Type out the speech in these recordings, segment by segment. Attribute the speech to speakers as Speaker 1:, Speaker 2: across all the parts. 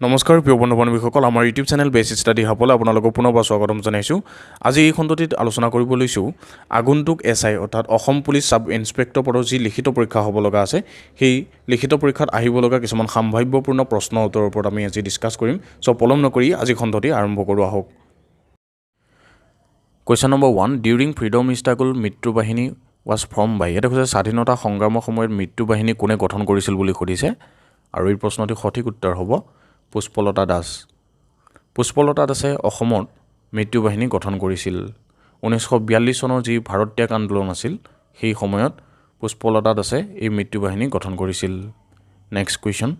Speaker 1: নমস্কাৰ প্ৰিয় বন্ধু বান্ধৱীসকল, আমাৰ ইউটিউব চেনেল বেছ ষ্টাডি হাবলৈ আপোনালোকক পুনৰবাৰ স্বাগতম জনাইছোঁ। আজি এই খণ্ডটিত আলোচনা কৰিব লৈছোঁ আগন্তুক এছ I অৰ্থাৎ অসম পুলিচ ছাব ইন্সপেক্টৰ পদৰ যি লিখিত পৰীক্ষা হ'ব লগা আছে, সেই লিখিত পৰীক্ষাত আহিব লগা কিছুমান সাম্ভাব্যপূৰ্ণ প্ৰশ্ন উত্তৰৰ ওপৰত আমি আজি ডিছকাছ কৰিম। চ' পলম নকৰি আজি খণ্ডটি আৰম্ভ কৰোঁ আহক। Question number 1, during freedom struggle Mitra Bahini was formed by. ইয়াতে কৈছে স্বাধীনতা সংগ্ৰামৰ সময়ত মিত্ৰ বাহিনী কোনে গঠন কৰিছিল বুলি সুধিছে আৰু এই প্ৰশ্নটিৰ সঠিক উত্তৰ হ'ব পুষ্পলতা দাস। পুষ্পলতা দাসে অসমত মিত্ৰ বাহিনী গঠন কৰিছিল। 1942 চনৰ যি ভাৰত ত্যাগ আন্দোলন আছিল, সেই সময়ত পুষ্পলতা দাসে এই মিত্ৰ বাহিনী গঠন কৰিছিল। Next question,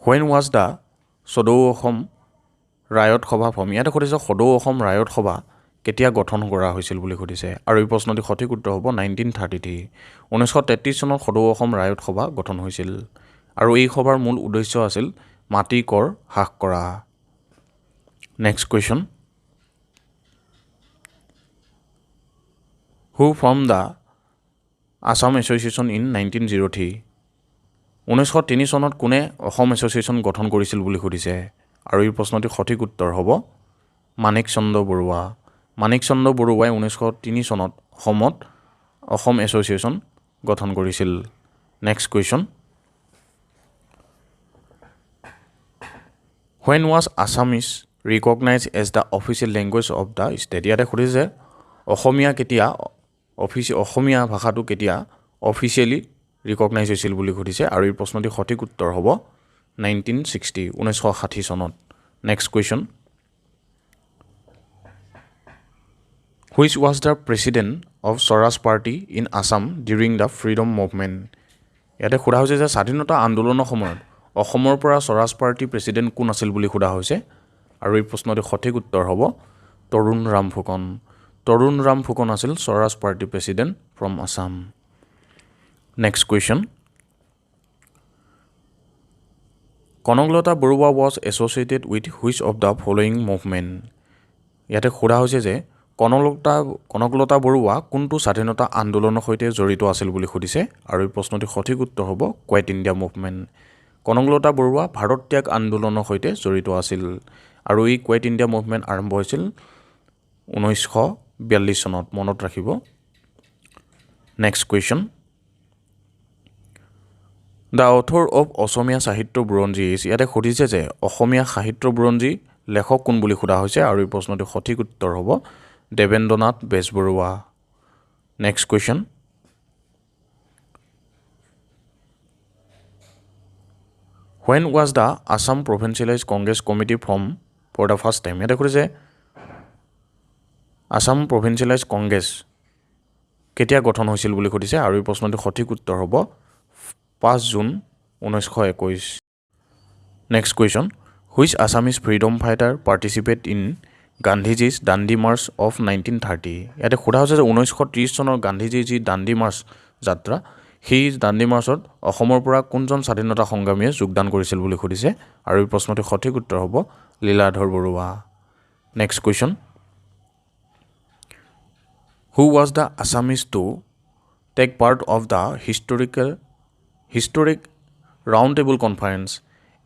Speaker 1: when was the Sadou Asom Raiyat Sabha formed? ইয়াতে সুধিছে সদৌ অসম ৰায়ত সভা কেতিয়া গঠন কৰা হৈছিল বুলি সুধিছে আৰু এই প্ৰশ্নটিৰ সঠিক উত্তৰ হ'ব 1933। 1933 চনত সদৌ অসম ৰায়ত সভা গঠন হৈছিল আৰু এই সভাৰ মূল উদ্দেশ্য আছিল মাটি কৰ হ্ৰাস কৰা। Next question, who formed the Assam Association in 1903? 1903 চনত কোনে অসম এছ'চিয়েশ্যন গঠন কৰিছিল বুলি সুধিছে আৰু এই প্ৰশ্নটিৰ সঠিক উত্তৰ হ'ব মাণিক চন্দ্ৰ বৰুৱা। মাণিক চন্দ্ৰ বৰুৱাই 1903 চনত অসমত অসম এছ'চিয়েশ্যন গঠন কৰিছিল। Next question, when was Assamese recognise as the official language of the state? ইয়াতে সুধিছে অসমীয়া ভাষাটো কেতিয়া অফিচিয়েলি ৰিকগনাইজ হৈছিল বুলি সুধিছে আৰু এই প্ৰশ্নটিৰ সঠিক উত্তৰ হ'ব 1960, 1960 চনত। Next question, which was the president of Swaraj Party in Assam during the freedom movement? ইয়াতে সোধা হৈছে যে স্বাধীনতা আন্দোলনৰ সময়ত অসমৰ পৰা স্বৰাজ পাৰ্টীৰ প্ৰেচিডেণ্ট কোন আছিল বুলি সোধা হৈছে আৰু এই প্ৰশ্নটিৰ সঠিক উত্তৰ হ'ব তৰুণ ৰাম ফুকন। তৰুণ ৰাম ফুকন আছিল স্বৰাজ পাৰ্টীৰ president from Assam. Next question, Kanaklata Barua was associated with which of the following movement? ইয়াতে সোধা হৈছে যে কনকলতা বৰুৱা কোনটো স্বাধীনতা আন্দোলনৰ সৈতে জড়িত আছিল বুলি সুধিছে আৰু এই প্ৰশ্নটিৰ সঠিক উত্তৰ হ'ব quit India movement. Kanaklata Barua Bharat ত্যাগ আন্দোলনৰ সৈতে জড়িত আছিল আৰু এই কুইট ইণ্ডিয়া মুভমেণ্ট আৰম্ভ হৈছিল 1942 চনত, মনত ৰাখিব। Next question, the author of Asomiya Sahitya Buranji is. ইয়াতে সুধিছে যে অসমীয়া সাহিত্য বুৰঞ্জী লেখক কোন বুলি সোধা হৈছে আৰু এই প্ৰশ্নটিৰ সঠিক উত্তৰ হ'ব Debendranath Bezbaroa. Next question, when was the Assam Provincialist Congress Committee formed for the first time? ইয়াতে সুধিছে আছাম প্ৰভিঞ্চিয়েলাইজ কংগ্ৰেছ কেতিয়া গঠন হৈছিল বুলি সুধিছে আৰু এই প্ৰশ্নটিৰ সঠিক উত্তৰ হ'ব 5 June 1921। Next question, which Assamese freedom fighter participate in Gandhiji's Dandi March of 1930? ইয়াতে সোধা হৈছে যে 1930 চনৰ গান্ধীজীৰ যি দাণ্ডি মাৰ্চ যাত্ৰা, সেই দাণ্ডি মাৰ্চত অসমৰ পৰা কোনজন স্বাধীনতা সংগ্ৰামীয়ে যোগদান কৰিছিল বুলি সুধিছে আৰু এই প্ৰশ্নটিৰ সঠিক উত্তৰ হ'ব Liladhar Barua. Next question, who was the Assamese to take part of the historic round table conference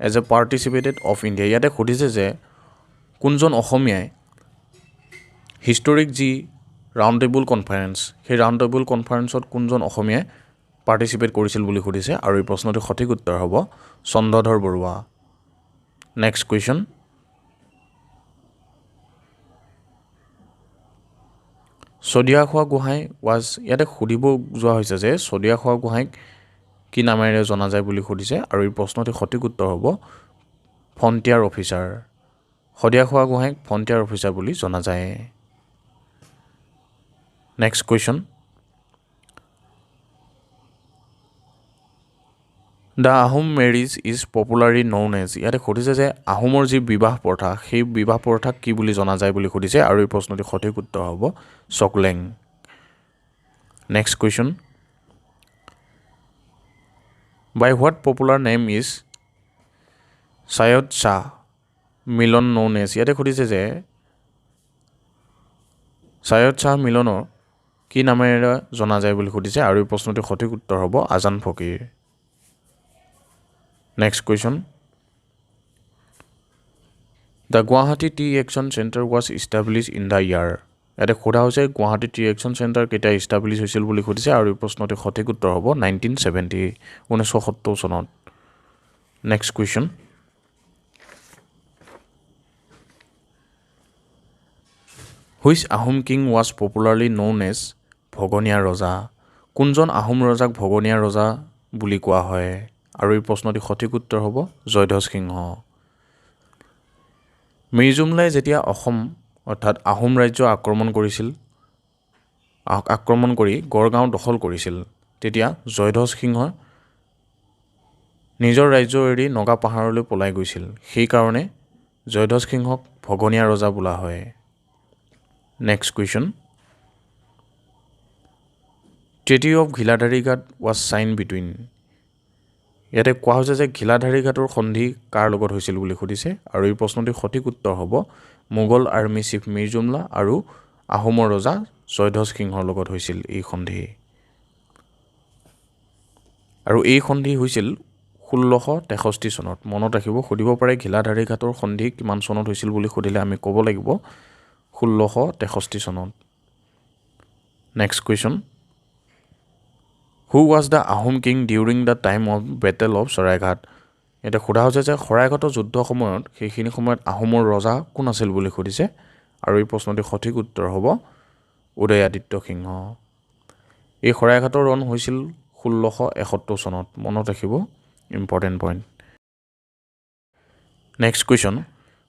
Speaker 1: as a participated of India? ইয়াতে সুধিছে যে কোনজন অসমীয়াই হিষ্টৰিক যি ৰাউণ্ড টেবুল কনফাৰেন্স, সেই ৰাউণ্ড টেবুল কনফাৰেন্সত কোনজন অসমীয়াই পাৰ্টিচিপেট কৰিছিল বুলি সুধিছে আৰু এই প্ৰশ্নটিৰ সঠিক উত্তৰ হ'ব Chandradhar Barua. Next question, Sadiya Khowa Gohain was. ইয়াতে সুধিব যোৱা হৈছে যে শদিয়াখোৱা গোহাঁইক কি নামেৰে জনা যায় বুলি সুধিছে আৰু এই প্ৰশ্নটিৰ সঠিক উত্তৰ হ'ব ফ্ৰণ্টিয়াৰ অফিচাৰ। শদিয়াখোৱা গোহাঁইক ফ্ৰণ্টিয়াৰ অফিচাৰ বুলি জনা যায়। Next question, the Ahom marriage is popularly known as. ইয়াতে সুধিছে যে আহোমৰ যি বিবাহ প্ৰথা, সেই বিবাহ প্ৰথাক কি বুলি জনা যায় বুলি সুধিছে আৰু এই প্ৰশ্নটিৰ সঠিক উত্তৰ হ'ব চকলেং। Next question, by what popular name is Syed Shah Milan known as? ইয়াতে সুধিছে যে ছায়দ শ্বাহ মিলনৰ কি নামেৰে জনা যায় বুলি সুধিছে আৰু এই প্ৰশ্নটিৰ সঠিক উত্তৰ হ'ব Azan Fakir. Next question, the Guwahati Tea Action Centre was establish in the year. ইয়াতে সোধা হৈছে গুৱাহাটী টি একশ্যন চেণ্টাৰ কেতিয়া ইষ্টাব্লিছ হৈছিল বুলি সুধিছে আৰু এই প্ৰশ্নটিৰ সঠিক উত্তৰ হ'ব 1970, 1970 চনত। Next question, which Ahom king was popularly known as Bhaganiya Raja. কোনজন আহোম ৰজাক ভগনীয়া ৰজা বুলি কোৱা হয়? আৰু এই প্ৰশ্নটিৰ সঠিক উত্তৰ হ'ব জয়ধ্বজ সিংহ। মিৰ্জুমলাই যেতিয়া অসম অৰ্থাৎ আহোম ৰাজ্য আক্ৰমণ কৰিছিল, আক্ৰমণ কৰি গড়গাঁও দখল কৰিছিল, তেতিয়া জয়ধ্বজ সিংহ নিজৰ ৰাজ্য এৰি নগা পাহাৰলৈ পলাই গৈছিল। সেইকাৰণে জয়ধ্বজ সিংহক ভগনীয়া ৰজা বোলা হয়। Next question, treaty of Ghiladharighat was sign between. ইয়াতে কোৱা হৈছে যে ঘিলাধাৰীঘাটৰ সন্ধি কাৰ লগত হৈছিল বুলি সুধিছে আৰু এই প্ৰশ্নটিৰ সঠিক উত্তৰ হ'ব মোগল আৰ্মি চিফ মিৰ্জুমলা আৰু আহোমৰ ৰজা জয়ধ্বজ সিংহৰ লগত হৈছিল এই সন্ধি। আৰু এই সন্ধি হৈছিল 1663 চনত। মনত ৰাখিব, সুধিব পাৰে ঘিলাধাৰীঘাটৰ সন্ধি কিমান চনত হৈছিল বুলি সুধিলে আমি ক'ব লাগিব 1663 চনত। Next question, who was the Ahom king during the time of battle of Saraighat. এতিয়া সোধা হৈছে যে শৰাইঘাটৰ যুদ্ধৰ সময়ত সেইখিনি সময়ত আহোমৰ ৰজা কোন আছিল বুলি সুধিছে আৰু এই প্ৰশ্নটিৰ সঠিক উত্তৰ হ'ব উদয়াদিত্য সিংহ। এই শৰাইঘাটৰ ৰণ হৈছিল 1671 চনত। মনত ৰাখিব, important point. Next question,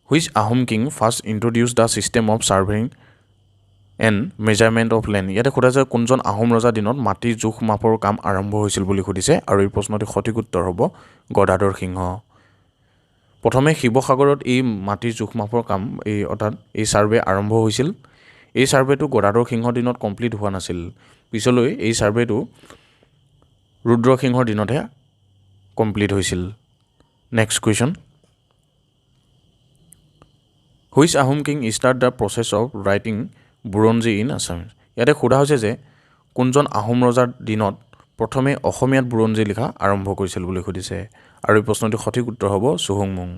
Speaker 1: which Ahom king first introduce the system of surveying and measurement of land. ইয়াতে সোধা যায় কোনজন আহোম ৰজাৰ দিনত মাটিৰ জোখ মাপৰ কাম আৰম্ভ হৈছিল বুলি সুধিছে আৰু এই প্ৰশ্নটিৰ সঠিক উত্তৰ হ'ব গদাধৰ সিংহ। প্ৰথমে শিৱসাগৰত এই মাটিৰ জোখ মাপৰ কাম, এই অৰ্থাৎ এই ছাৰ্ভে আৰম্ভ হৈছিল। এই ছাৰ্ভেটো গদাধৰ সিংহৰ দিনত কমপ্লিট হোৱা নাছিল, পিছলৈ এই ছাৰ্ভেটো ৰুদ্ৰসিংহৰ দিনতহে কমপ্লিট হৈছিল। Next question, which Ahom king start the process of writing Buranji in Assam. ইয়াতে সোধা হৈছে যে কোনজন আহোম ৰজাৰ দিনত প্ৰথমে অসমীয়াত বুৰঞ্জী লিখা আৰম্ভ কৰিছিল বুলি সুধিছে আৰু এই প্ৰশ্নটিৰ সঠিক উত্তৰ হ'ব চুহুংমুং।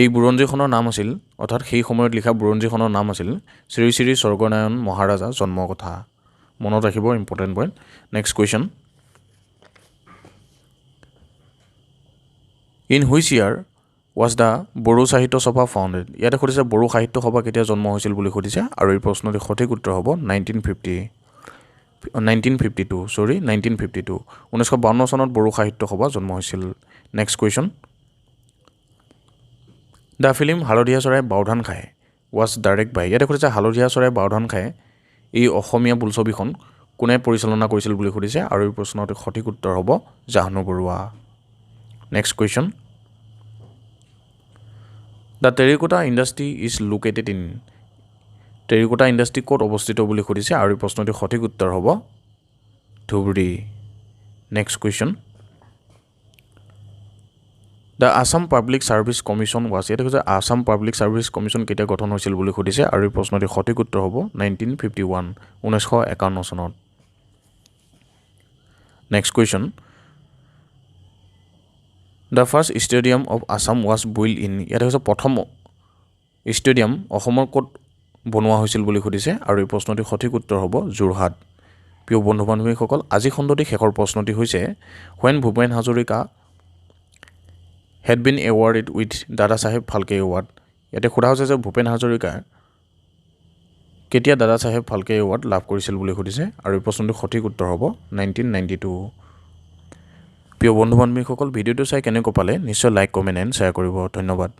Speaker 1: এই বুৰঞ্জীখনৰ নাম আছিল, অৰ্থাৎ সেই সময়ত লিখা বুৰঞ্জীখনৰ নাম আছিল শ্ৰী শ্ৰী স্বৰ্গনাৰায়ণ মহাৰাজা জন্মকথা। মনত ৰাখিব, important point. Next question, in which year was the Bodo Sahitya Sabha founded. ইয়াতে সুধিছে বড়ো সাহিত্য সভা কেতিয়া জন্ম হৈছিল বুলি সুধিছে আৰু এই প্ৰশ্নটিৰ সঠিক উত্তৰ হ'ব 1952, 1952 চনত বড়ো সাহিত্য সভা জন্ম হৈছিল। Next question, the film Halodhiya Chorai Baudhan Khay was direct by. ইয়াতে সুধিছে হালধীয়া চৰাই বাওধান খায় এই অসমীয়া বোলছবিখন কোনে পৰিচালনা কৰিছিল বুলি সুধিছে আৰু এই প্ৰশ্নটিৰ সঠিক উত্তৰ হ'ব Jahnu Barua. Next question, the terracotta industry is located in. Terracotta industry ক'ত অৱস্থিত বুলি সুধিছে আৰু এই প্ৰশ্নটিৰ সঠিক উত্তৰ হ'ব Dhubri. Next question, the Assam Public Service Commission was. ইয়াতে কৈছে আছাম পাব্লিক ছাৰ্ভিচ কমিশ্যন কেতিয়া গঠন হৈছিল বুলি সুধিছে আৰু এই প্ৰশ্নটিৰ সঠিক উত্তৰ হ'ব 1951, 1951 চনত। Next question, the first stadium of Assam was built in. ইয়াতে হৈছে প্ৰথম ষ্টেডিয়াম অসমৰ ক'ত বনোৱা হৈছিল বুলি সুধিছে আৰু এই প্ৰশ্নটিৰ সঠিক উত্তৰ হ'ব যোৰহাট। প্ৰিয় বন্ধু বান্ধৱীসকল, আজি খণ্ডটি শেষৰ প্ৰশ্নটি হৈছে when Bhupen Hazarika had been awarded with Dada Saheb Phalke award. ইয়াতে সোধা হৈছে যে ভূপেন হাজৰিকাৰ কেতিয়া দাদা চাহেব ফাল্কে এৱাৰ্ড লাভ কৰিছিল বুলি সুধিছে আৰু এই প্ৰশ্নটিৰ সঠিক উত্তৰ হ'ব 1992। প্ৰিয় বন্ধু বান্ধৱীসকল, ভিডিঅ'টো চাই কেনেকুৱা পালে নিশ্চয় লাইক, কমেণ্ট এণ্ড শ্বেয়াৰ কৰিব। ধন্যবাদ।